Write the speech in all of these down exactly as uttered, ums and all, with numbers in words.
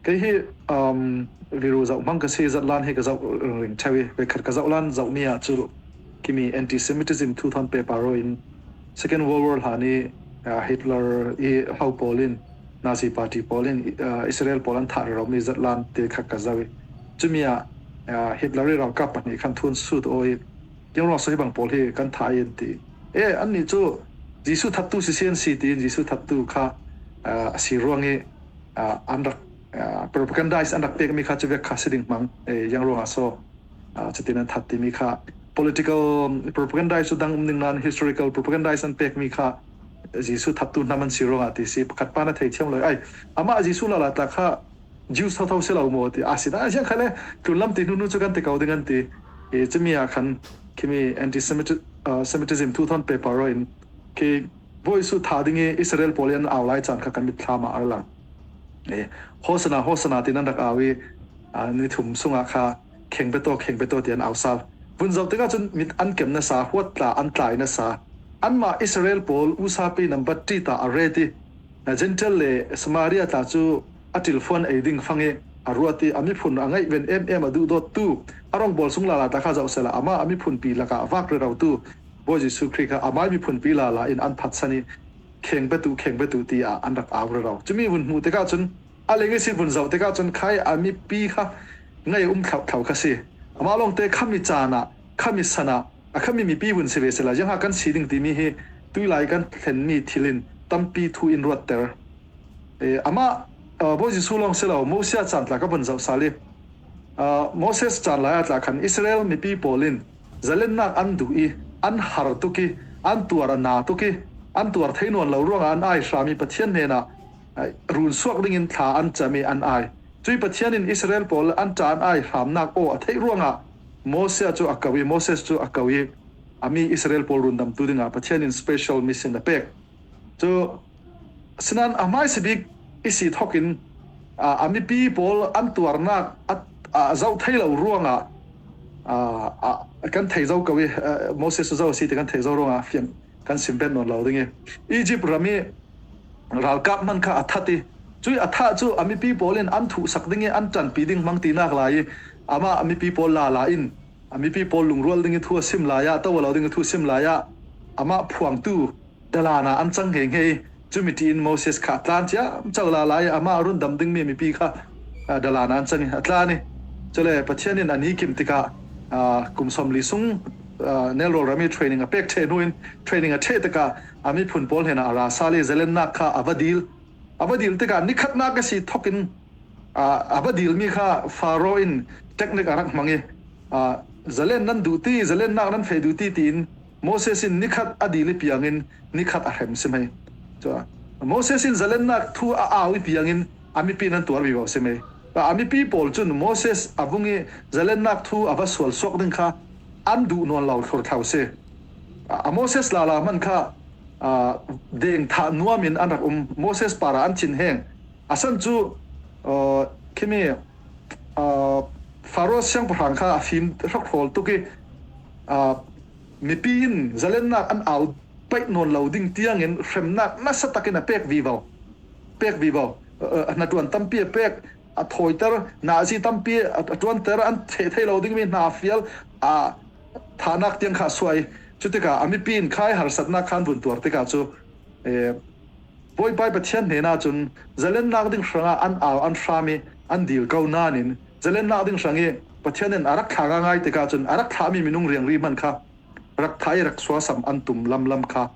Kei hi, um, viru zauh hmang ka si, zatlan hi ka zauh ringring theu i, veikhat ka zauhlan zauh ni ah cu, kimi anti-Semitism thu thawn paper raw in, Second World War hlan i, ah, Hitler i ho pawl in, Nazi Party pawl in, ah, Israel pawl an thah rero mi zatlan te khat ka zauh i. Cumi ah, ah, Hitler i ralkap pahnih khan thu an sut aw i, Ziang ruang so hi bang pawl hi kan thah in ti. E, annih cu Jesuh thattu sisi an si tiin Jesuh thattu kha, ah, a si ruang i, ah, an rak, ah, propagandise an rak pekmi kha cu vek kha si ding hmang. E, ziang ruangah so, ah, cutin an that timi kha political propagandise cu dang um ning nain historical propagandise an pekmi kha Jesuh thattu hnam an si ruangah ti si pakhat pa na thei thiam lo. Ai, amah Jesuh lala ta kha Jews thotho si lo maw ti a si. A ziang kha le tlunlam ti hnu hnu cu kan ti ko ding an ti. E, cumi ah khan, kimi anti-Semitism, ah, Semitism thu thawn paper raw in, khi Bawi Jesuh thah ding i Israel pawl i an au lai caan kha kan mitthlam ah a lang. E, Hosanna, Hosanna tin an rak au i, ah, ni thum sungah kha kheng betaw, kheng betaw ti an au sal. Vun zoh tikah cun mit an kem nasa, huat tla an tlai nasa. Anmah Israel pawl usapi nambat ṭi ta a ret i, Gentile le Samaria tla cu a ṭilfuan ei ding fang i a ruat i, a miphun a ngaihven em em a duhdawttu, a rawngbawl sung lala ta kha zoh sehla amah a miphunpi lakah a vak rerotu Bawi Jesuh Khrih kha amai miphunpi lala in an phatsan i, kheng betu, kheng betu tiah an rak au rero. Cumi vun hmuh tikah cun, a leng ihsin vun zoh tikah cun khai a mipi kha ngaih um thlauhthlau kha si. Amah lawngte khami caan ah, khami san ah, a khami mipi vun si ve sehla, ziangha kan si ding timi hi tuilai kan thlenmi thil in tampi thu in ruatter. E, amah, ah, Bawi Jesuh lawng si lo, Moses caan tla ka vun zoh sal i, ah, Moses caan lai ah tla khan Israel mipi pawl in zalennak an duh i, an har tuk i, an tuar a na tuk i, an tuar thei nawn lo ruangah an ai hram i Pathian hnenah, ah, run suak dingin thla an cam i an ai. Cui Pathian in Israel pawl an ṭa an ai hramnak aw a theih ruangah Moses cu a ko i, Moses cu a ko i, a mi Israel pawl rundamtu dingah Pathian in special mission a pek. Cu, sinain a hmaisabik i si thokin, aa, a mipi pawl an tuarnak a, a zoh thei lo ruangah, aa, a, kan thei zo ko i, aa, Moses cu zo a si ti kan thei zo ruangah fiang kan sim bet nawn lo ding i, Egypt ram i ralkap hman kha a that i, cui a thah cu a mipi pawl in an thuhsak ding i an ṭanpi ding hmang tinak lai i, amah a mipi pawl lala in a mipi pawl lungrual ding i thu a sim lai ah, to a lo ding i thu a sim lai ah, amah phuangtu dalan ah an cang nghe nghe i, cumi ṭi in Moses kha a tlan cia, co lala i amah a rundam dingmi mipi kha, aa, dalan ah an cang i a tlan i, cule Pathian in a ni kim tikah, aa, kum sawmli sung, aa, nelrawl ram i training a pek ṭheh hnu in, training a ṭheh tikah a miphun pawl hnenah a ra sal i zalennak kha a va dil. A va dil tikah nikhatnak a si thokin, aa, a va dilmi kha Faro in technique a rak hmang i, aa, zalen nan duh ti, zalennak nan feh duh ti, tiin Moses in nikhat a dil i piangin nikhat a hrem si mai. Cu, Moses in zalennak thu a au i piangin a mipi nan tuar vivo si mai. A mipi pawl cun Moses a vung i zalennak thu a va sual suak ding kha an duh nawn lo thlurthlo si. A, a Moses lala hman kha, aa, deng thah nuam in an rak um. Moses parah an thinheng. A san cu, aa, khimi, aa, Faro siangpahrang kha a fim hrawkhrawl tuk i, aa, mipi in zalennak an au paih nawn lo ding tiangin hremnak nasa takin a pek vivo. Pek vivo. Aa, hnaṭuan tampi a pek, a thawiter, nazi tampi a, a ṭuanter, an theh thei lo dingmi hna fial, aa, thahnak tiang kha a suai. Cutikah a mipi in khai harsatnak khan vun tuar tikah cu, ee, Bawipa i Pathian hnenah cun zalennak ding hrangah an au, an hram i an dil ko nain zalennak ding hrang i Pathian in a rak thlah ngaingai tikah cun a rak thlahmi minung riangri hman kha rak thah i rak suasam an tum lamlam kha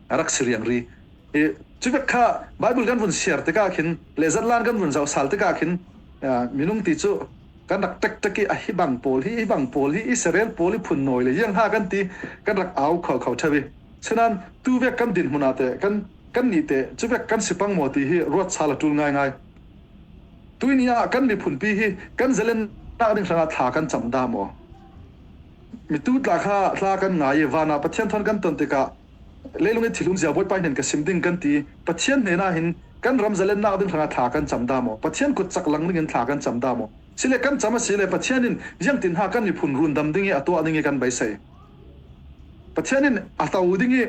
a rak si riangri. I, cuvek kha Bible kan vun siar tikah khin, le zatlan kan vun zoh sal tikah khin, aa, minung ti cu kan rak tek tek i, a hi bang pawl hi, hi bang pawl hi, Israel pawl hi phun nawi le ziang ha kan ti, kan rak au kho kho ṭheu i. Sinain tuvek kan dinhmun ah te, kan, kan nih te, cuvek kan si pang maw ti hi ruat sal a ṭul ngaingai. Tuini ah kan miphunpi hi kan zalennak ding hrangah thla kan cam dah maw? Mitu tla kha hla kan ngai i, van ah Pathian thawn kan ton tikah, leilung i thil umzia Bawipa hnen ka sim ding kan ti. Pathian hnenah hin kan ram zalennak ding hrangah thla kan cam dah maw? Pathian kut cak lang dingin thla kan cam dah maw? Sile kan cam a si le Pathian in ziangtin ha kan miphun rundam ding i a tuah ding i kan beisei. Pathian in a to ding i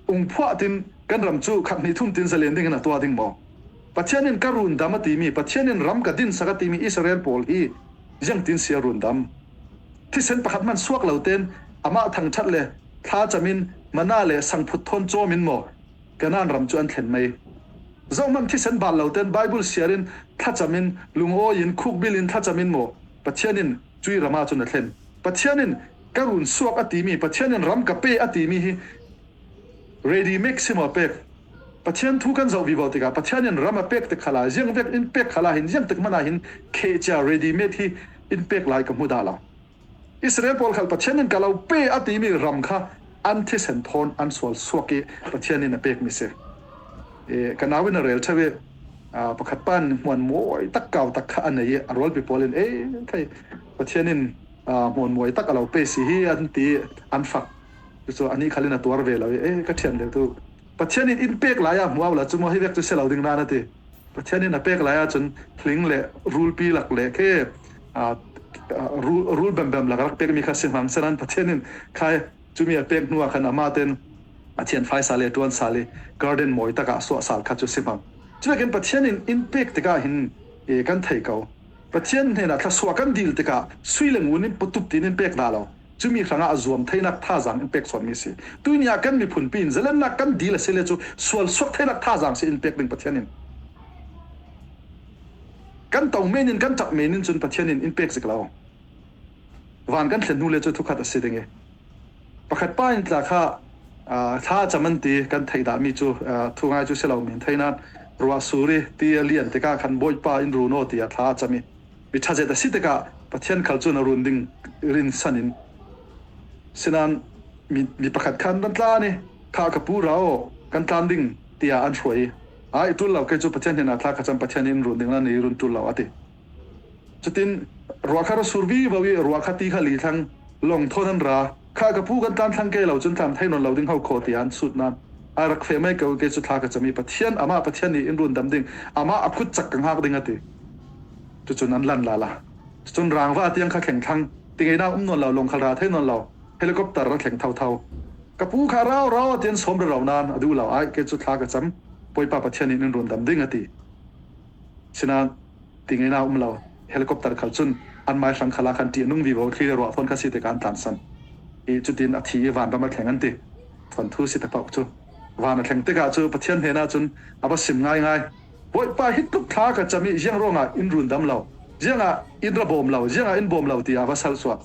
ung phuah tin kan ram cu khat hnih thum tin zalen dingin a tuah ding maw? Pathian in ka rundam a timi, Pathian in ram ka dinsak a timi Israel pawl hi ziangtin si a rundam? Thisen pakhat hman suak lo ten amah thangṭhat le thlacamin mana le sangphut thawn cawmin maw Kanaan ram cu an thlen mai? Zohman thisen bal lo ten Bible siarin thlacamin, lungawiin, khukbilin thlacamin maw Pathian in cui ram ah cun a thlen? Pathian in ka run suak a timi, Pathian in ram ka pe a timi hi ready made si maw pek? Pathian thu kan zoh vivo tikah Pathian in ram a pek tik khalah, ziang vek in pek khalah hin, ziang tik hmanah hin kheh cia ready made hi in pek lai ka hmu dah lo. Israel pawl khal Pathian in ka lo pe a timi ram kha an thisen thawn an sual suak i Pathian in a pekmi si. E, ka nau in a rel ṭheu i, aa, pakhat pan hmuan mawi tak kau tak kha a nei i a rualpi pawl in, e, khai, Pathian in, aa, hmuan mawi tak a lo pe si hi an ti i an fak. Cucu anih khal in a tuar ve lo i, e, ka ṭhian lio tu. Pathian in in pek lai ah hmuau la cu maw hi vek cu si lo ding nan a ti. Pathian in a pek lai ahcun hling le rulpi lak le khi, aa, aa, rul, rul bembem lak a rak pekmi kha si hmang. Sinan Pathian in khai cumi a pek hnu ah khan amah ten a thianfai sal le ṭuan sal i garden mawi takah suah sal kha cu si hmang. Cuvekin Pathian in in pek tikah hin, e, kan thei ko. Pathian hnenah thluasuah kan dil tikah sui le ngun in putup tiin in pek dah lo. Cumi hrangah a zuam theinak thazaang in pek sawnmi si. Tuini ah kan miphunpi in zalennak kan dil a si le cu sual suak theinak thazaang si in pek ding Pathian in. Kan to men in, kan ṭap men in cun Pathian in in pek zik lo. Van kan thlen hnu le cu thukhat a si ding i. Pakhat pa in tla kha, aa, thla a cam an ti kan theih dahmi cu, aa, thungai cu si lo men thei nan ruah sur i ti a lian tikah khan Bawipa in run aw tiah thla a cam i mi ṭha zet a si tikah Pathian khal cun a run ding rinsan in sinan mi, mi pakhat khan kan tlan i kha ka pu ra aw kan tlan ding tiah an hruai i ai ṭul lo kei cu Pathian hnenah thla ka cam Pathian in run ding nan i run ṭul lo a ti. Cutin ruah kha ra sur vivo i ruah kha ti kha li thlang lawng thawn an ra. Kha ka pu kan tlan thlang ke lo cun tlan thei nawn lo ding ho khaw tiah an sut nan ai rak feh mai ko ke cu thla ka cam i Pathian, amah Pathian nih in rundam ding, amah a kut cak ka ngak ding a ti. Cucun an lan lala. Cucun rangva tiang kha thleng thlang, tingeina um nawn lo, lawng khal ra thei nawn lo, helicopter ra thleng thotho. Ka pu kha rau rau tian sawm rero nan a duh lo ai ke cu thla ka cam, Bawipa Pathian nih in rundam ding a ti. Sinan tingeina um lo, helicopter khal cun an mai hrang khalah khan ṭihnung vivo thli le ruah thawn kha si tikah an tlansan i cutin a thi i vanram a thleng an ti. Thuanthu si taktak cu van a thleng tikah cu Pathian hnenah cun a va sim ngaingai. Bawipa, hi tluk thla ka cam i ziang ruangah in rundam lo, ziangah in ra bawm lo, ziangah in bawm lo tiah a va sal suak.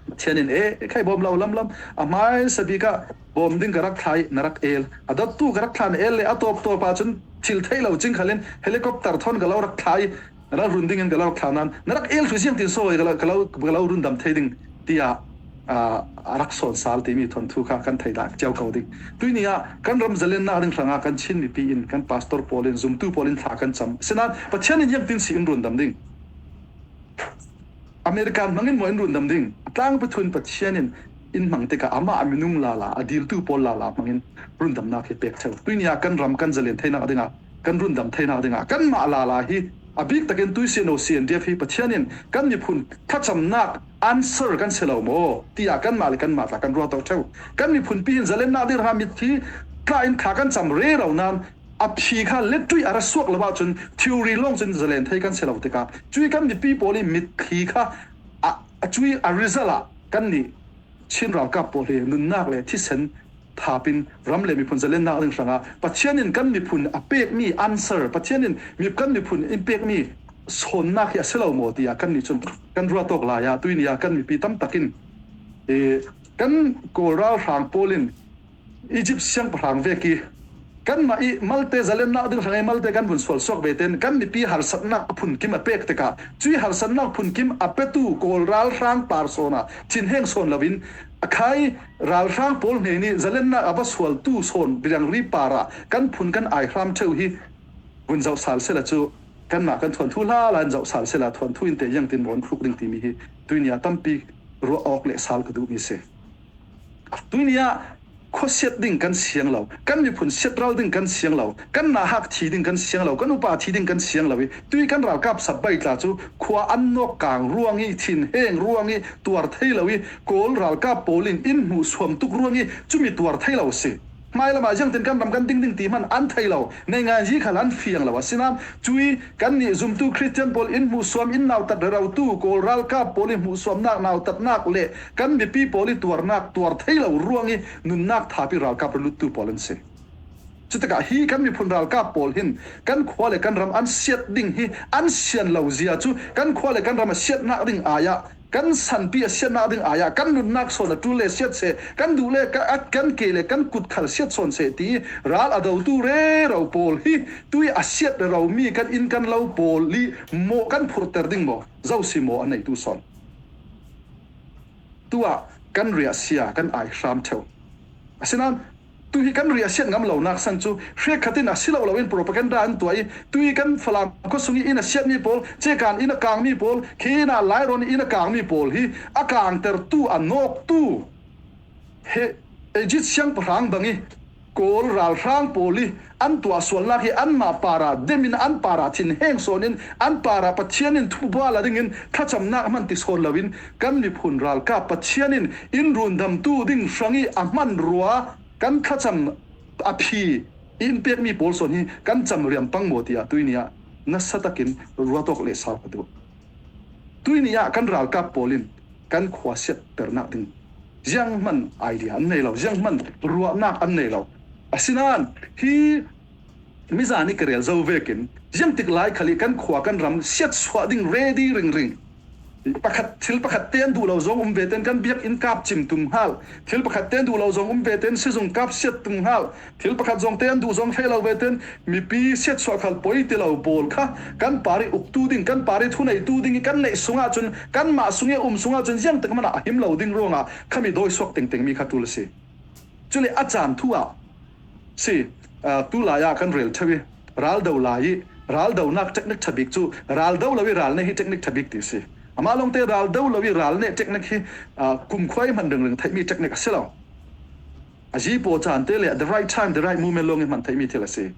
Pathian in, e, khai bawm lo lamlam, a hmaisa bik ah bawm ding ka rak thlah i na rak el. A dottu ka rak thlah na el le a tawp tawp ahcun thil theih lo cing khalin helicopter thawn ka lo rak thlah i na rak run dingin ka lo rak thlah nan na rak el thlu ziang tin sawi ka lo, ka lo, ka lo rundam thei ding tiah, aa, a rak sawn sal timi thuanthu kha kan thei dah cio ko ding. Tuini ah kan ram zalennak ding hrangah kan Chin mipi in kan pastor pawl in zumtu pawl in thla kan cam. Sinan Pathian in ziangtin si in rundam ding. American hmangin maw in rundam ding? A tlangpi thun Pathian in in hmang tikah amah a minung lala, a diltu pawl lala hmangin rundamnak hi pek ṭheu. Tuini ah kan ram kan zalen theinak dingah, kan rundam theinak dingah kanmah lala hi a bik takin tuisin lo sian riap hi Pathian in kan miphun thlacamnak answer kan si lo maw tiah kanmah le kanmah tla kan ruah to ṭheu. Kan miphunpi hin zalennak ding hrangah mitthli tla in thla kan cam rero nan a phi kha lettuih a ra suak lo ahcun theory lawng cun zalen thei kan si lo tikah cui kan mipi pawl i mitthli kha a, a cui a result ah kannih Chin ralkap pawl hi nunnak le thisen thapin ram le miphun zalennak ding hrangah Pathian in kan miphun a pekmi answer, Pathian in mi, kan miphun in pekmi sawnnak hi a si lo maw tiah kannih cun kan ruah tawk lai ah tuini ah kan mipi tam takin, e, kan Kawl ralhrang pawl in Egypt siangpahrang vek i kanmah i malte zalennak ding hrang i malte kan vun sual suak ve ten kan mipi harsatnak a phunkim a pek tikah cui harsatnak phunkim a petu Kawl ralhrang par sawn ah thinheng sawn loin a khai ralhrang pawl hnen i zalennak a va sualtu sawn biriangri par ah kan phun kan ai hram ṭheu hi vun zoh sal sela cu kanmah kan thuanthu hla la in zoh sal sela thuanthu in te ziangtin maw an thluk ding timi hi tuini ah tampi ruah awk le sal ka duhmi si. Tuini ah khuasiat ding kan siang lo, kan miphun siatral ding kan siang lo, kan nauhak thi ding kan siang lo, kan upa thi ding kan siang lo i tui kan ralkap sap bai tla cu khua an nawk kang ruang i thinheng ruang i tuar thei lo i Kawl ralkap pawl in in hmuh suam tuk ruang i cumi tuar thei lo si. Hmai lamah ziangtin kan ram kan ding ding ti hman an thei lo. Nei ngai zi khal an fiang lo. Asinain cui kannih zumtu Khristian pawl in hmuhsuam in nautat rerautu, Kawl ralkap pawl in hmuhsuamnak nautatnak le kan mipi pawl i tuarnak tuar thei lo ruang i nunnak thap i ralkap reluttu pawl an si. Cutikah hi kan miphun ralkap pawl hin kan khua le kan ram an siat ding hi an sian lo zia cu kan khua le kan ram a siatnak ding ai-ah, kan sanpi a siatnak ding ai-ah, kan nunnak sawn a ṭul le siat seh, kan duh le ka, a, kan ke le kan kut khal siat sawn seh ti ral a dotu rero pawl hi tui a siat rero mi kan inn kan lo pawl i mawh kan phurhter ding maw? Zo si maw a neitu sawn? Tuah kan riahsia kan ai hram ṭheu. Asinain tu hi kan riahsiat ngam lonak san cu hrekkhat in a si lo loin propaganda an tuah i, tu hi kan Falam khuasung i inn a siatmi pawl, cekan inn a kangmi pawl, khi inn ah lairawn inn a kangmi pawl hi a kangtertu, a nawktu he Ajit siangpahrang bang i Kawl ralhrang pawl i an tuahsualnak hi anmah parah demin, an parah thinheng sawnin, an parah Pathian in thuba la dingin thlacamnak hman ti sawn loin kan miphun ralkap Pathian in in rundamtu ding hrang i a hmanrua kan thlacam a phi i in pekmi pawl sawn hi kan cam riam pang maw tiah tuini ah nasa takin ruat awk le sau ka duh. Tuini ah kan ralkap pawl in kan khua siatternak ding zianghman idea an nei lo, zianghman ruahnak an nei lo. Asinain hi mizan i ka rel zo vekin ziangtik lai khal i kan khua kan ram siatsuah ding ready ringring. Pakhat, thil pakhat te an duh lo zong um ve ten kan biakinn kap cim tum hngal. Thil pakhat te an duh lo zong um ve ten sizung kap siat tum hngal. Thil pakhat zong te an duh zong hlei lo ve ten mipi siatsuah khal poi ti lo pawl kha kan par i uktu ding, kan par i thuneitu ding i kan neih sungah cun, kanmah sung i um sungah cun ziangtik hmanah a him lo ding ruangah khami dawisuak tengteng mi kha ṭul a si. Cule a caan thu ah si, aa, tu lai ah kan rel ṭheu i, ral do lai i, ral donak teknik ṭha bik cu, ral do lo i ral neh hi teknik ṭha bik ti si. Amah lawngte ral do lo i ral neh teknik hi, aa, kumkhua i hman ringring theihmi teknik a si lo. A zi paw caan te le the right time, the right moment lawng i hman theihmi thil a si.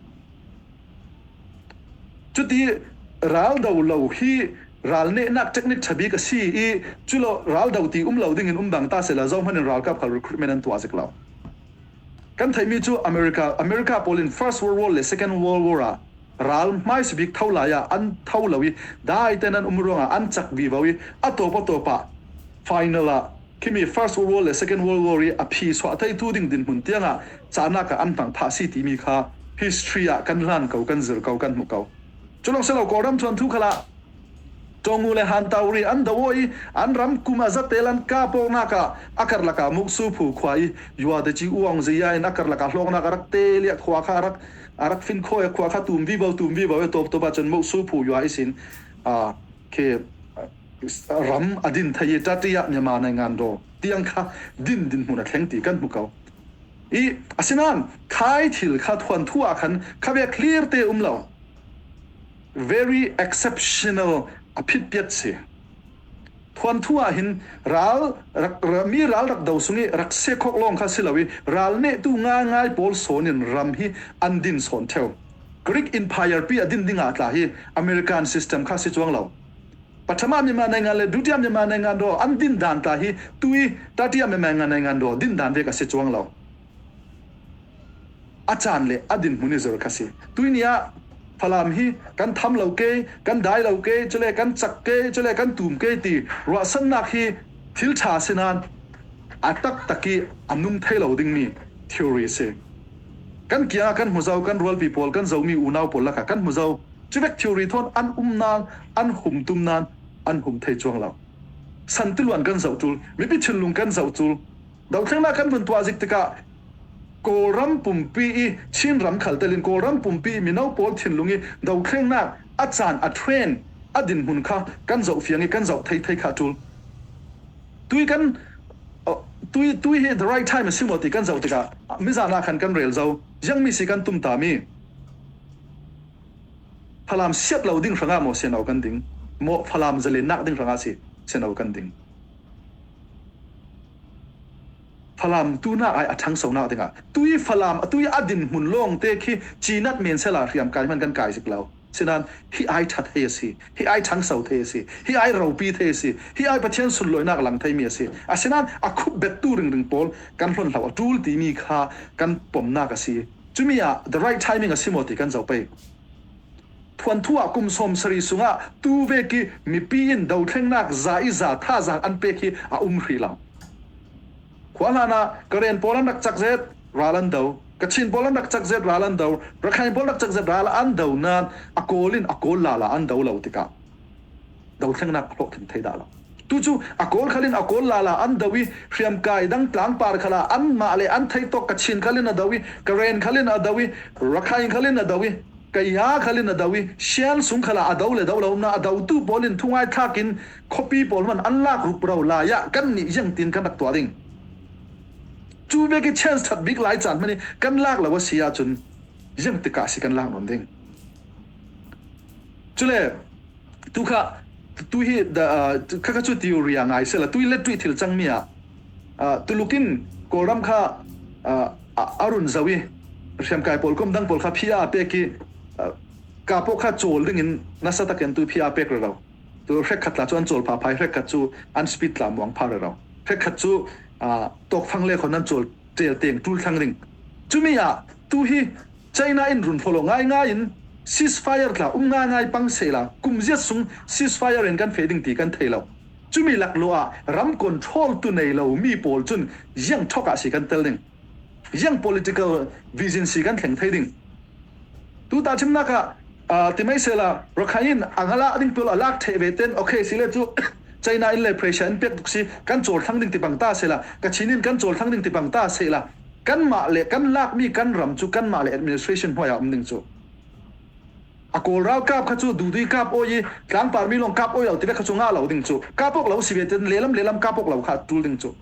Cuti ral do lo hi ral nehnak teknik ṭha bik a si i, cu lo ral do ti um lo dingin um bang ta sehla, zohman in ralkap khal recruitment an tuah zik lo. Kan theihmi cu America, America pawl in First World War le Second World War ah ral hmaisa bik tho lai ah an tho lo i, dai ten an um ruangah an cak vivo i, a tawp a tawp ah final ah khimi First World War le Second World War i a phi suah theitu ding dinhmun tiangah cahnak ah an hmang thah si timi kha history ah kan hlan ko, kan zir ko, kan hmu ko. Cu lawng si lo, Kawlram thuanthu khalah Tongu le Hantau ri an do aw i, an ram kum a zatel an kap awknak ah a karlak ah Muksu phu khua i, Yua te ci uang zei in a karlak ah hlawknak a rak te liah khua kha a rak, a rak fin khawi a khua kha tum vivo, tum vivo i tawp tawp ah cun Muksu phu Yua ihsin, aa, khi, aa, ram a din thei i, Tatiya Myanmar Naingan Daw tiang kha din dinhmun a thleng ti kan hmu ko. I, asinain khai thil kha thuanthu ah khan khavek clear te um lo. Very exceptional, a phitpiat si. Thuanthu ah hin ral, rak, ra-, mi ral rak do sung i rak sekhawk lawng kha si lo i, ral nehtu ngaingai pawl sawn in ram hi an din sawn ṭheu. Greek Empire pi a din dingah tla hi American system kha si cuang lo. Pathama Myanmar Naingan le Dutiya Myanmar Naingan Daw an din dan tla hi tui Tatiya Myanmar Naingan Daw din dan vek a si cuang lo. A caan le a dinhmun i zir kha si. Tuini ah Falam hi kan tham lo ke, kan dai lo ke, cule kan cak ke, cule kan tum ke ti ruahsannak hi thil ṭha si nain a taktak i a nung thei lo dingmi theory si. Kan kiangah kan hmu zo, kan rualpi pawl, kan Zomi unau pawl lakah kan hmu zo. Cuvek theory thawn an um nain, an hum tum nain, an hum thei cuang lo. Santiluan kan zoh ṭul, mipi thinlung kan zoh ṭul. Dothlengnak kan vun tuah zik tikah Kawlram pumpi i Chinram khal telin Kawlram pumpi i mino pawl thinlung i dothlengnak a caan, a trend, a dinhmun kha kan zoh fiang i kan zoh thei thei kha ṭul. Tui kan, oh, tui, tui hi the right time a si maw ti kan zoh tikah mizan ah khan kan rel zo. Ziangmi si kan tum ta mi? Falam siat lo ding hrangah maw siano kan ding? Maw Falam zalennak ding hrangah si siano kan ding? Falam tunak ai a ṭhangsonak dingah tui Falam, a tui a dinhmun lawngte khi cinat men sela hriam kai hman kan kai zik lo. Sinan, hih ai ṭha thei a si, hih ai ṭhangso thei a si, hih ai ropi thei a si, hih ai Pathian sunlawinak lang thei mi a si. Asinan a khup bettu ringring pawl kan hlon hlau a ṭul timi kha kan pomnak a si. Cumi ah the right timing a si maw ti kan zoh pei. Thuanthu ah kum sawmsarih sungah tuvek i mipi in dothlengnak za i za thazaang an pek hi a um hrih lo. Khua hlanah Karen pawl an rak cak zet, ral an do. Kachin pawl an rak cak zet, ral an do. Rakhine pawl rak cak zet, ral an do nan a kawl in a kawl lala an do lo tikah dothlengnak a hlawhtling thei dah lo. Tu cu a kawl khalin a kawl lala an do i hriamkai dang tlangpar khalah anmah le an theitawk Kachin khalin a do i Karen khalin a do i Rakhine khalin a do i Kaya khalin a do i Shan sung khalah a do le do lo umna a dotu pawl in thungai thlak in khuapi pawl hman an lak ruk ro lai ah kannih ziangtin kan rak tuah ding? Cu vek i chance that bik lai caan hman i kan lak lo a si ahcun ziang tikah si kan lak nawn ding? Cule tu kha, tu hi da, ah, kha, kha cu theory a ngai sehla, tu electric thil cangmi ah, ah, tuluk in Kawlram kha, ah, a, a run zo i hriamkai pawl kom dang pawl kha phia a pek i, ah, kap awk kha cawl dingin nasa takin tu phia a pek rero. Tu hrekkhat tla cu an cawl phapha i hrekkhat cu an speed tla muang pha rero. Hrekkhat cu, ah, tawkfang le khon an cawl ṭel teng ṭul thlang ding. Cumi ah tu hi China in run hlawh ngaingai in ceasefire tla um ngaingai pang sehla, kum ziat sung ceasefire in kan feh ding ti kan thei lo. Cumi laklawh ah ram control tu nei lo mi pawl cun ziang thawk ah si kan tel ding? Ziang political vision si kan thleng thei ding? Tu tahṭhimnak ah, aa, ti mai sehla, Rakhine in a ngalak ding pawl a lak ṭheh ve ten, okay, si le cu China in le pressure in pek tuk si, kan cawl thlang ding ti pang ta sehla, Kachin in kan cawl thlang ding ti pang ta sehla, kanmah le kan lakmi kan ram cu kanmah le administration hnuai ah um ding cu. A kawl ralkap kha cu duhdui kap awi i tlangpar mi lawng kap awi lo tivek kha cu ngah lo ding cu. Kap awk lo si ve ten lehlam lehlam kap awk lo kha ṭul ding cu.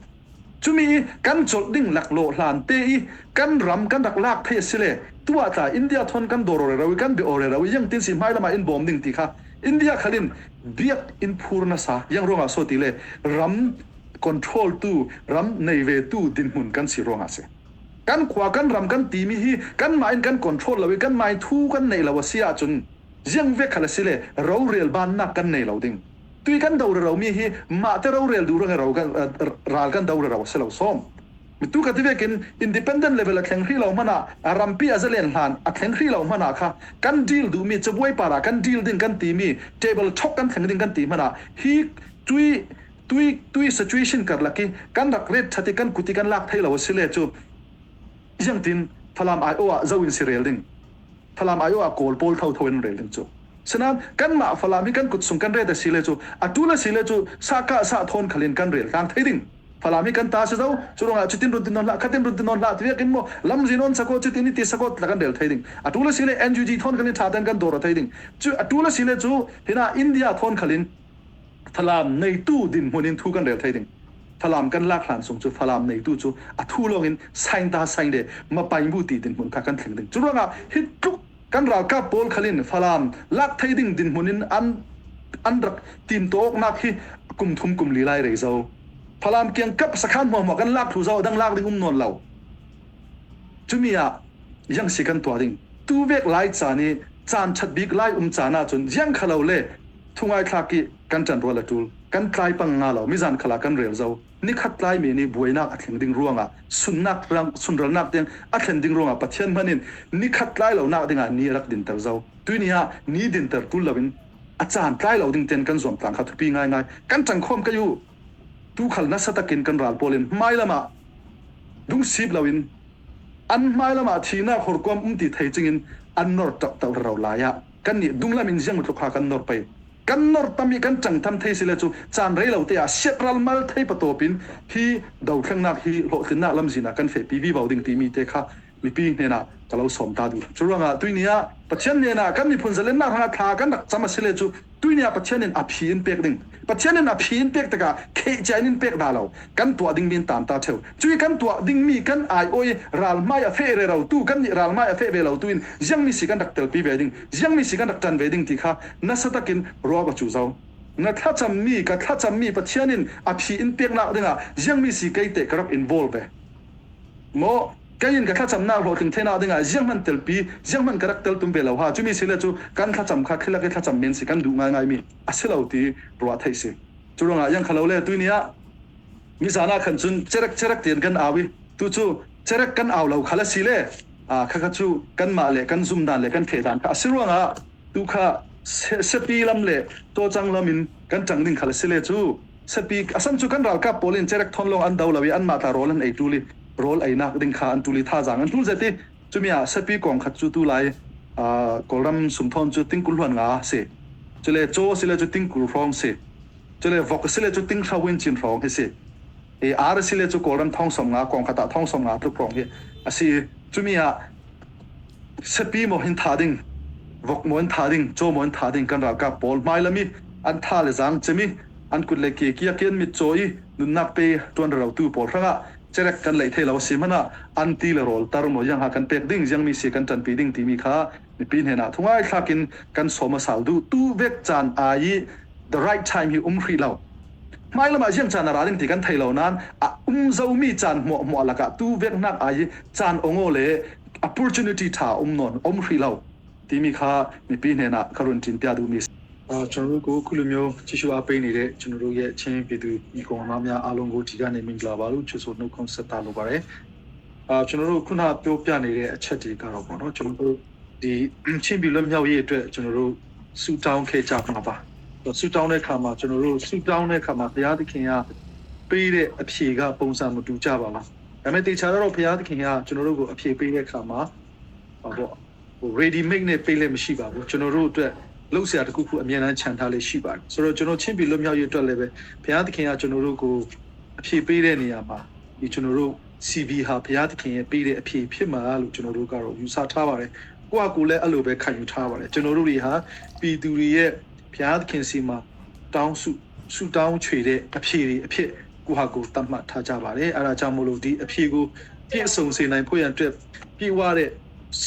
Cumi i kan colh ding laklawh hlan te i kan ram kan rak lak thei a si le, tuah tla India thawn kan dawr aw rero i kan bia aw rero i ziangtin si hmailam ah in bawm ding ti kha India khalin biak in phur nasa, ziang ruangah so ti le ram control tu, ram nei ve tu dinhmun kan si ruangah a si. Kan khua kan ram kan timi hi kanmah in kan control lo i kanmah in thu kan neih lo a si ahcun ziang vek khal a si le rorel bannak kan nei lo ding. Tui kan do rero mi hi mahte rorel duh ruangah ro kan, eh, ral kan do rero a si lo sawm. Mi tu ka ti vekin independent level a thleng hrih lo hmanah, a rampi a zalen hlan a thleng hrih lo hmanah kha kan deal duhmi cabuai parah kan deal ding kan timi table talk kan thleng ding kan ti hmanah hi tui, tui, tui situation karlak i kan rak ret ṭhat i kan kut i kan lak thei lo a si le cu ziangtin Falam aiawh ah zo in si rel ding? Falam aiawh ah kawl pawl thotho in rel ding cu. Sinan kanmah Falam hi kan kut sung kan ret a si le cu, a ṭul a si le cu, sahkah sah thawn khalin kan rel tlang thei ding. Falam hi kan ta si zo, cu ruangah cutin run ti nawn hlah, khatin run ti nawn hlah, ti vekin maw, lamzin on sakaw, cutin i ti sakaw tla kan rel thei ding. A ṭul a si le N U G thawn khalin ṭha tein kan dawr aw thei ding. Cu, a ṭul a si le cu, hinah India thawn khalin Falam neitu dinhmun in thu kan rel thei ding. Falam kan lak hlan sung cu Falam neitu cu a thu lawngin saing ta saing de mapai bu ti dinhmun kha kan thleng ding. Cu ruangah hi tluk kan ralkap pawl khalin Falam lak thei ding dinhmun in an, an rak timtawknak hi kum thum kum li lai rei zo. Falam kiangkap sakhan hmuahhmuah kan lak thlu zo, a dang lak ding um nawn lo. Cumi ah ziang si kan tuah ding? Tu vek lai caan i caan ṭhat bik lai um caan ahcun ziang kha lo le thungai thlak i kan ṭanrual a ṭul, kan tlai pang nga lo, mizan khalah kan rel zo. Nikhat tlai men i buainak a thleng ding ruangah sunnak rang, sunralnak tiang a thlen ding ruangah Pathian hman in nikhat tlai lonak dingah ni a rak dinter zo. Tuini ah ni dinter ṭul loin a caan tlai lo ding tian kan zuamtlang kha thupi ngaingai. Kan ṭangkhawm kei uh. Tu khal nasa takin kan ral pawl in hmailam ah dungsip loin an hmailam ah thihnak horkuam um ti thei cingin an nor taktak rero lai ah kannih dunglam in ziang tluk kha kan nor pei. Kan nor tam i kan ṭangtham thei si le cu caan rei lo te ah siat ral mal thei patawp in hi dothlengnak hi hlawhtlinnak lamzin ah kan fehpi vivo ding timi te kha mipi hnenah ka lo sawm ta duh. Cu ruangah tuini ah Pathian hnenah kan miphun zalennak hrangah thla kan rak cam a si le cu tuini ah Pathian in a phi in pek ding. Pathian in a phi in pek tikah khehcia in in pek dah lo. Kan tuah dingmi in tan ta ṭheu. Cui kan tuah dingmi kan aiawh i ralhmai a feh rero tu, kannih ralhmai a feh ve lo tu in ziangmi si kan rak telpi ve ding, ziangmi si kan rak ṭan ve ding ti kha nasa takin ruak a cu zo. Na thlacammi, ka thlacammi Pathian in a phi in peknak dingah ziangmi si kei teh ka rak involve ve. Maw, Kei in ka thlacamnak hlawhtling theinak dingah zianghman telpi, zianghman ka rak tel tum ve lo ha. Cumi si le cu kan thlacam kha thilak i thlacam men si, kan duh ngaingai mi a si lo ti ruah theih si. Cu ruangah ziang kha lo le, tuini ah mizan ah khan cun cerek cerek tian kan au i, tu cu cerek kan au lo khal a si le, aa, khakha cu kanmah le kan zumdan le kan thehdan kha a si ruangah tu kha se-, sepi lam le cawcang lam in kan ṭang ding khal a si le cu, sepi a san cu kan ralkap pawl in cerek thawn lawng an do lo i anmah tla rawl an ei ṭul i, rawl einak ding kha an ṭul i, thazaang an ṭul zet i, cumi ah sepi kawng khat cu tu lai, aa, Kawlram sum thawn cu tingkul hluan nga si. Cule caw a si le cu tingkul hrawng si. Cule vok a si le cu ting hrawng in cin hrawng hi si. I ar a si le cu Kawlram thawng sawm nga, kawng khat ah thawng sawm nga tluk hrawng hi a si. Cumi ah sepi maw hin tha ding, vok maw hin tha ding, caw maw hin tha ding, kan ralkap pawl hmailam i an tha le zaang cem i an kut le ke kiak i an mit caw i nunnak pe ṭuan rero tu pawl hrangah cerek kan lei thei lo a si hmanah an ti le rawl tar maw, ziang ha kan pek ding, ziang mi si kan ṭanpi ding timi kha mipi hnenah thungai thlak in kan sawm a sal duh. Tu vek caan ai i the right time hi um hrih lo. Hmailam ah ziang caan a ra ding ti kan thei lo nain a um zomi caan hmuahhmuah lakah tu vek hnak ai i caan ong aw le opportunity ṭha um nawn, um hrih lo timi kha mipi hnenah ka run ṭinpia duhmi si. အာ၊ ကျွန်တော်တို့ကို အခုလိုမျိုး ကြည့်ရှုအားပေးနေတဲ့ ကျွန်တော်တို့ရဲ့ ချင်းပြည်သူညီကောင်အများအားလုံးကို ဒီကနေ မင်္ဂလာပါလို့ ချစ်ဆိုနှုတ်ခွန်းဆက်သလိုပါတယ်။ အာ၊ ကျွန်တော်တို့ ခုနပြောပြနေတဲ့ အချက်တွေကတော့ပေါ့နော်၊ ကျွန်တော်တို့ ဒီ ချင်းပြည်လွတ်မြောက်ရေးအတွက် ကျွန်တော်တို့ ဆုတောင်းခဲ့ကြမှာပါ။ ဆုတောင်းတဲ့အခါမှာ ကျွန်တော်တို့ ဆုတောင်းတဲ့အခါမှာ ဘုရားသခင်က ပေးတဲ့အဖြေက ပုံစံမတူကြပါဘူး။ ဒါပေမဲ့ သေချာတာတော့ ဘုရားသခင်က ကျွန်တော်တို့ကို အဖြေပေးတဲ့အခါမှာ ဟိုပေါ့၊ ဟို ready made နဲ့ ပေးလည်းမရှိပါဘူး။ ကျွန်တော်တို့အတွက် လုပ်စရာတစ်ခုခု အမြဲတမ်းချန်ထားလည်းရှိပါတယ်။ ဆိုတော့ ကျွန်တော် ချင်းပြည်လွတ်မြောက်ရေးအတွက်လည်းပဲ ဘုရားသခင်က ကျွန်တော်တို့ကို အဖြေပေးတဲ့နေရာမှာ ဒီ ကျွန်တော်တို့ CV ဟာ ဘုရားသခင်ရဲ့ပေးတဲ့အဖြေဖြစ်မှာလို့ ကျွန်တော်တို့ကတော့ ယူဆထားပါတယ်။ ကိုယ့်ဟာကိုယ်လည်း အဲ့လိုပဲ ခံယူထားပါတယ်။ ကျွန်တော်တို့တွေဟာ ပြည်သူတွေရဲ့ ဘုရားသခင်ဆီမှာ တောင်းဆု ဆုတောင်းချွေတဲ့အဖြေတွေအဖြစ် ကိုယ့်ဟာကိုယ် သတ်မှတ်ထားကြပါတယ်။ အဲ့ဒါကြောင့်မို့လို့ ဒီအဖြေကို ပြည့်စုံစေနိုင်ဖို့ရန်အတွက် ပြည့်ဝတဲ့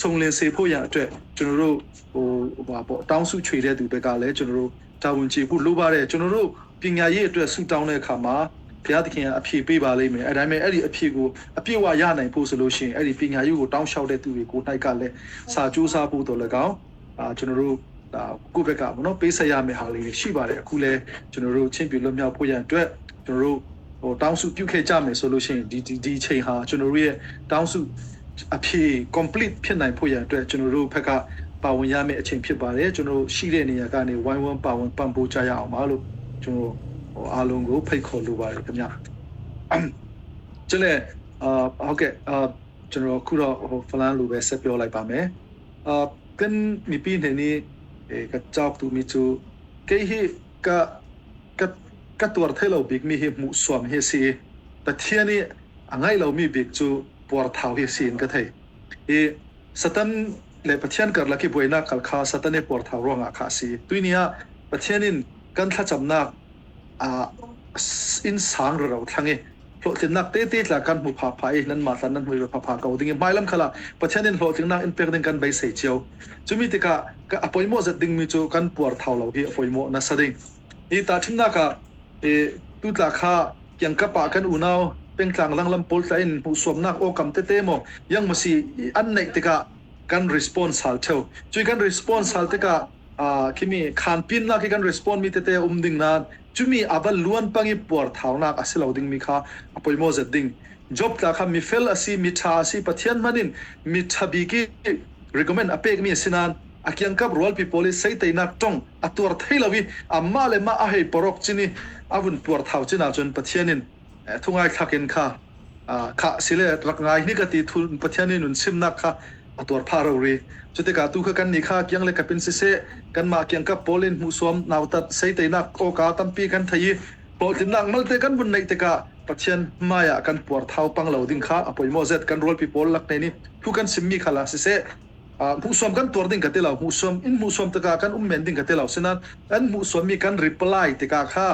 စုံလင်စေဖို့ရန်အတွက် ကျွန်တော်တို့ ဟို၊ ဟိုပါပေါ့၊ တောင်းဆုချွေတဲ့သူဘက်ကလည်း ကျွန်တော်တို့ တာဝန်ကျေဖို့လိုပါတယ်။ ကျွန်တော်တို့ ပညာရေးအတွက် ဆုတောင်းတဲ့အခါမှာ ဘုရားသခင်က အဖြေပေးပါလိမ့်မယ်။ အဲ့ဒါပေမဲ့ အဲ့ဒီအဖြေကို အပြည့်အဝရနိုင်ဖို့ဆိုလို့ရှိရင် အဲ့ဒီပညာရေးကို တောင်းလျှောက်တဲ့သူတွေကိုယ်တိုင်ကလည်း စာကြိုးစားဖို့သော်လည်းကောင်း၊ အာ၊ ကျွန်တော်တို့ ဒါ ကိုယ့်ဘက်ကပေါ့နော်၊ ပေးဆက်ရမယ့်ဟာလေးတွေ ရှိပါတယ်။ အခုလည်း ကျွန်တော်တို့ ချင်းပြည်လွတ်မြောက်ဖို့ရန်အတွက် ကျွန်တော်တို့ ဟို၊ တောင်းဆုပြုခဲ့ကြမယ်ဆိုလို့ရှိရင် ဒီ၊ ဒီ၊ ဒီအချိန်ဟာ ကျွန်တော်တို့ရဲ့ တောင်းဆုအဖြေ complete ဖြစ်နိုင်ဖို့ရန်အတွက် ကျွန်တော်တို့ဘက်က ပါဝင်ရမယ့်အချိန်ဖြစ်ပါတယ်။ ကျွန်တော်တို့ရှိတဲ့နေရာကနေ ဝိုင်းဝန်းပါဝင်ပံ့ပိုးကြရအောင်ပါလို့ ကျွန်တော် ဟို၊ အားလုံးကို ဖိတ်ခေါ်လိုပါတယ်ခင်ဗျာ။ ကျွန်တော် အာ၊ ဟုတ်ကဲ့၊ အာ၊ ကျွန်တော် အခုတော့ ဟို၊ ဖလန်လိုပဲ ဆက်ပြောလိုက်ပါမယ်။ အာ၊ ကမီးပီးနေနေ၊ အဲ၊ ကကြောက်သူမီးသူ၊ ကဲဟိက က ကတွာ်ထဲလောက် ဘိကမီးဟိ မူစွမ်ဟိစီ၊ ပထျဲးနေ အငိုက်လောက်မီး ဘိကသူ ပွာ်ထောင်ဟိစီ ကထဲ။ အဲ၊ စတန် လေ ပထျဲးကရလကီ ဘွေနာ ကလခါ စတန်နေ ပွာ်ထောင်ရောငါခါစီ။ တွိုင်းနီယ ပထျဲးနေ ကနျၢ်ၸမ်နာ အာ၊ အင်း ဆၢင်ရရော ထျၢင်ဢေး၊ ဖျိးတၢင်းနၢ် တၢတၢတၢ ကနၢ်မူဖးဖးအေး၊ နၢ်မးတၢ် နၢ်မူရဖးဖး ကအိုဒိၣ်ငေး မၢၢ်လမ်ခါလၢ ပထျဲးနေ ဖျိးတၢင်းနၢ် အင်း ပၢၢ်ကၠိၣ် ကနၢ်ဘၣ်သၢၣ်ကၠိၣ်၊ ကၠိမီးတကး ကအပိုင်မော့ ဇတ်ဒိုင်မီးကၠိ ကနၢ်ပွာ်ထောင်လီၤဟိ အပိုင်မော့ နၢ်သၢၣ်ဒိုင်။ အံၤ တၢ်ထံၣ်နၢ်ခါ အံၤ တူၢ်တၢ်ခါ ကၠံၣ်ကပာ် ကနၢ်အူၣ်နၢ် ပၢင်ၠၢင်ၠၢင်လမ် ပိူၢ်တၢ်အံၤ မူစွမ်နၢ် အိၣ်ကမ်တၢတၢမီၢ် ယင်းမစံး အၢၣ် နၢ်တကး ကနၢ် respond ဆၢၣ်ထၢၣ်၊ ကၠိကနၢ် respond ဆၢၣ်တကး အာ၊ ကၠိမီး ခၢၼ်ပၠိၣ်နၢ် ကၠိကနၢ် respond မီးတၢတၢ အုမ်ဒိၣ်ငၢၼ်း ကၠိမီး အဘၣ်လၢၼ်ပၢင် အံၤ ပွာ်ထောင်နၢ် အစံးလီၤဒိုင်မီးခါ အပိုင်မော့ ဇတ်ဒိုင်။ ကၠိပ်ႉတၢ်ခါ မီး fail အစံး မီး ထၢၣ် အစံး ပထျဲးမၢ်နၢ် မီး ထၢၣ်ဘီကၠိ recommend အပၢၢ်ကၠိမီး အစံးနၢ် အကၠံၣ်ကပာ် ရူၢ်လ်ပီၣ်ပီၣ်လီ စံးတၢ်နၢ် တွင်း အတွာ်ထဲလီၤဝံၤ အမးလၢမး အဟဲပရီးကၠိန့ၣ် အဝုၢ် ပွာ်ထောင်ကၠိနၢ် ကၠိ ပထျဲးနေ အဲ၊ ထုငါထၢၣ်ကၠိၣ်ခါ အာ၊ ခါစံးလၢ ရၢၣ်ငါနံၣ်ကတံၢ်ထူၣ် ပထျဲးနေ နုၢ်ဆံၣ်နၢ်ခါ အတွာ်ဖးရီရံ။ ကၠိတကး တူၢ်ခၢၣ်ကၠိၣ်နံၣ်ခါ ကၠံၣ်လၢကပၠိၣ်စံးစဲး ကၠိမီး ကၠံၣ်ကပာ် ပိုၢ်လၢၢ် မူစွမ် နၢ်တၢ် စံးတၢ်နၢ် အိၣ်ကၢ်တၢ်ပၠိၣ် ကၠိထၢၣ်ယံၤ ဖျိးတၢင်းနၢ် မၢ်လၢတၢ် ကၠိဝုၢ် နၢ်တကး ပထျဲးမၢ်ယၤ ကၠိပွာ်ထောင်ပၢင်လီၤဒိုင်ခါ အပိုင်မော့ ဇတ် ကၠိ ရူၢ်လ်ပီၣ်ပီၣ်လီ လၢကၠိန့ၣ် ထူၣ်ကၠိၣ်စံးမီးခါလၢစံးစဲး အာ၊ မူစွမ် ကၠိတွာ်ဒိုင်ကတၢၢ်လီၤ၊ မူစွမ် အံၤ မူစွမ်တကး ကၠိအုမ်မဲၢ်ဒိုင်ကတၢၢ်လီၤ စံးနၢ် အၢၣ် မူစွမ်မီး ကၠိ reply တကးခါ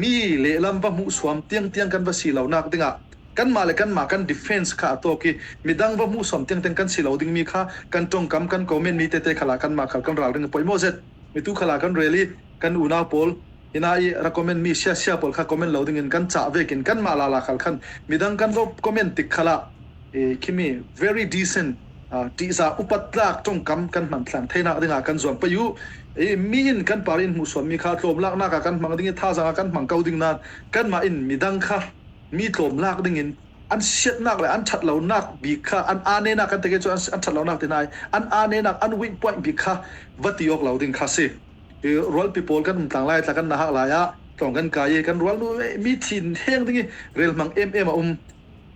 မီး လၢလမ်ဘၣ် မူစွမ် တၢင်တၢင် ကၠိဘၣ်စံးလီၤနၢ်ဒိုင်ဧါ ကၠိမးလၢ ကၠိမး ကၠိ defense ခါအတီၢ်က့ၤ မ့ၢ်ဒၣ်ဘၣ် မူစွမ် တၢင်တၢင် ကၠိစံးလီၤဒိုင်မီးခါ ကၠိတွင်းကၠိ ကၠိ comment မီးတၢတၢခါလၢ ကၠိမး ကၠိ ကၠိရၢၢ်လီၤဒိုင် အပိုင်မော့ ဇတ် မ့ၢ်တူၢ်ခါလၢ ကၠိရဲလံ ကၠိအူၣ်နၢ်ပိူၢ် ဟံးနၢ်အံၤ recommend မီး ရှဲရှဲပိူၢ်ခါ comment လီၤဒိုင် ကၠိစံးဝဲကၠိၣ် ကၠိမးလၢ်လၢ်ခါလၢ်ခါ မ့ၢ်ဒၣ်ကၠိဘၣ် comment တခါလၢ eh, khimi very decent, ah, tihza upat tlak ṭongkam kan hman thlang theinak dingah kan zuam pei uh. Eh, mi in kan par in hmuhsuam mi kha tlawmlaknak ah kan hmang ding i, thazang ah kan hmang ko ding nain, kanmah in midang kha mi tlawmlak dingin an siatnak le an ṭhat lonak bik kha, an aa nenak kan ti ke cu an, an ṭhat lonak ti nai, an aa nenak, an weak point bik kha va ti awk lo ding kha si. Eh, rualpi pawl kan um tlang lai tla kan na hak lai ah tlawng kan kai i, kan rualnu, eh, mi thin heng ding i rel hmang em em a um.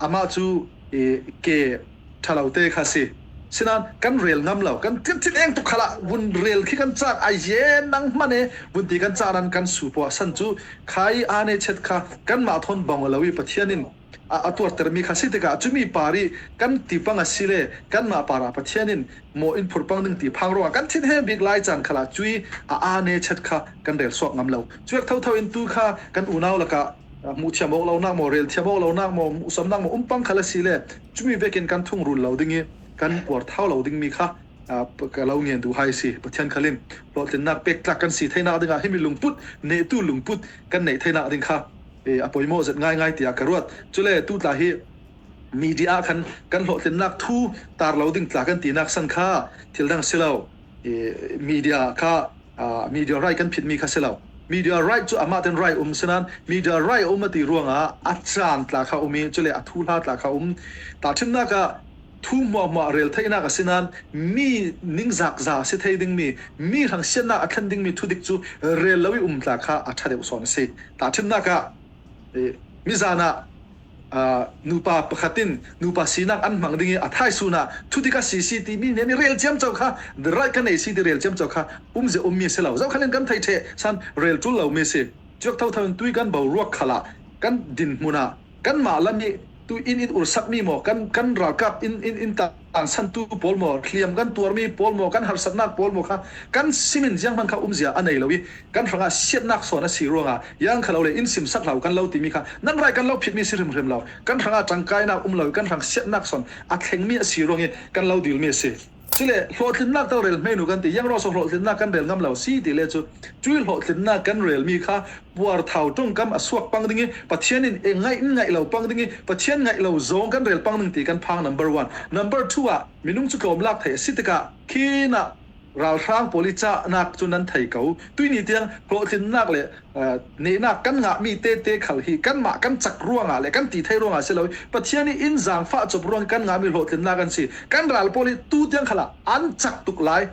Amah cu, eh, ke ṭha lo te kha si. Sinain kan rel ngam lo, kan thin, thin eng tuk khalah vun rel khi kan cak a yen nang hman e, vun ti kan cak nan kan su puah san cu khai aa ne chet kha kanmah thawn bang lo i Pathian in a, a tuartermi kha si tikah, cumi par i kan ti pang a si le kanmah par ah Pathian in maw in phur pang ding ti phang ruangah kan thin he bik lai caan khalah cui a aa ne chet kha kan rel suak ngam lo. Cuak thotho in tu kha kan unau lakah, ah, hmuh thiam awk lonak maw, rel thiam awk lonak maw, hmuhsamnak maw um pang khal a si le, cumi vekin kan thung run lo ding i kan puar thau lo dingmi kha, ah, ka lo ngen duh hai si. Pathian khal in hlawhtlinnak pek tlak kan si theinak dingah himi lungput, nehtu lungput kan neih theinak ding kha, eh, a poimawh zet ngaingai tiah ka ruat. Cule tu tla hi media ah khan kan hlawhtlinnak thu tar lo ding tla kan tinak san kha thil dang si lo. Eh, media kha, ah, media right kan phitmi kha si lo. Media right cu amah ten right um sinain media right a um a ti ruangah a caan tla kha um i, cule a thuhla tla kha um. Tahṭhimnak ah thu hmuahhmuah rel theihnak a sinain mi ningzakza a si thei dingmi, mi hrangsiatnak a thlen dingmi thudik cu rel lo i um tla kha a ṭha deuh sawn a si. Tahṭhimnak ah, eh, mizan ah, ah, nupa pakhat in nupa sinak an hmang ding i a thaisun ah thudik a si si timi hnen i rel ciamco kha, the right ka nei si ti rel ciamco kha um zia ummi a si lo. Zohkhalh in kan theih ṭheh san rel ṭul lomi a si. Cuak thotho in tui kan boruak khalah kan dinhmun ah kanmah lam i tu in in ursakmi maw, kan, kan ralkap in, in, in tansantu pawl maw, hliam kan tuarmi pawl maw, kan harsatnak pawl maw kha kan simin zianghman kha umzia a nei lo i kan hrangah siatnak sawn a si ruangah, ziang kha lo le in simsak hlah u kan lo timi kha nan rai kan lo phitmi si hrimhrim lo. Kan hrangah ṭangkainak um lo i kan hrang siatnak sawn a thlengmi a si ruang i kan lo dilmi a si. Cule hlawhtlinnak tal rel hmei nu kan ti, ziang ruang so hlawhtlinnak kan rel ngam lo si ti le cu, cui hlawhtlinnak kan relmi kha puarthau ṭongkam a suak pang ding i Pathian in e ngaih in ngaih lo pang ding i Pathian ngaih lo zawng kan rel pang ding ti kan phang number one. Number two ah minung cu tlawmlak theih a si tikah khinah ralhrang pawl i cahnak cu nan thei ko. Tuini tiang hlawhtlinnak le, ah, nehnak kan ngahmi tete khal hi kanmah kan cak ruangah le kan ti thei ruangah si lo i Pathian i in zaangfah cop ruang i kan ngahmi hlawhtlinnak an si. Kan ral pawl i tu tiang khalah an cak tuk lai.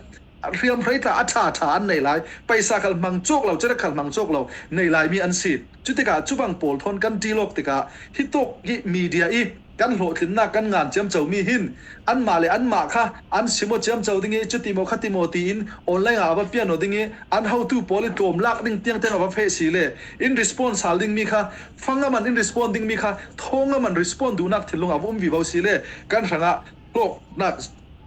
Hriamhrei tla a ṭha ṭha an nei lai, paisa khal hmang cawk lo, cerek khal hmang cawk lo nei laimi an si. Cutikah cubang pawl thawn kan ṭil awk tikah hitawk hi media i kan hlawhtlinnak kan ngan ciamcomi hin anmah le anmah kha an sim aw ciamco ding i, cuti maw khati maw tiin online ah a va pian aw ding i, an hotu pawl i tlawmlak ding tiangtiang a va feh si le, in response hal dingmi kha, fang a man in respond dingmi kha, thawng a man respond duhnak thinlung a va um vivo si le, kan hrangah hlawknak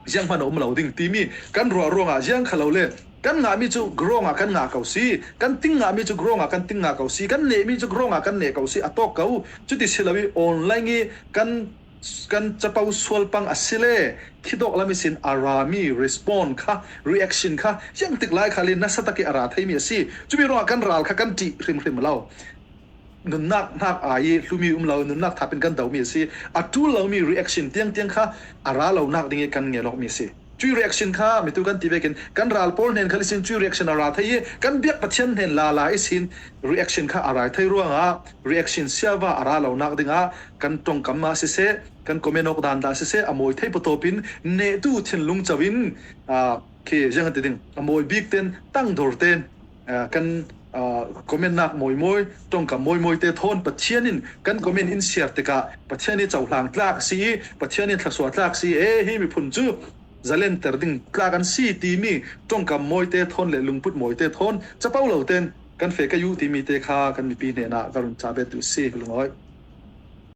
zianghman a um lo ding timi kan ruah ruangah ziang kha lo le, kan ngahmi cu grawng ah kan ngah ko si, kan ting ngahmi cu grawng ah kan ting ngah ko si, kan nehmi cu grawng ah kan neh ko si, a tawk ko. Cuti si lo i online i kan, kan capo sual pang a si le, khitawk lam ihsin a rami respond kha, reaction kha, ziangtik lai khal in nasa tak i a ra theimi a si. Cumi ruangah kan ral kha kan ṭih hrimhrim lo. Nunnak hnak ai i hlumi um lo, nunnak thap in kan domi a si. A ṭul lomi reaction tiangtiang kha a ra lonak ding i kan ngen awkmi a si. Cui reaction kha mitu kan ti vekin kan ral pawl hnen khal ihsin cui reaction a ra thei i kan biak Pathian hnen lala ihsin reaction kha a ra thei ruangah reaction siava a ra lonak dingah kan ṭongkam ah siseh, kan comment awk dan dah siseh, a mawi thei patawp in nehtu thinlung co in, ah, khi ziang an ti ding, a mawi bik ten tangdor ten, ah, kan, ah, comment nak mawimawi, ṭongkam mawimawi te thawn Pathian in kan comment in share tikah Pathian i cohlang tlak si i, Pathian in thluasuah tlak si i, e, hi miphun cu zalenter ding tlak an si timi ṭongkam mawi te thawn le lungput mawi te thawn capo lo ten kan feh ka uh timi te kha kan mipi hnenah ka run cah bet duh si, ka lungawi.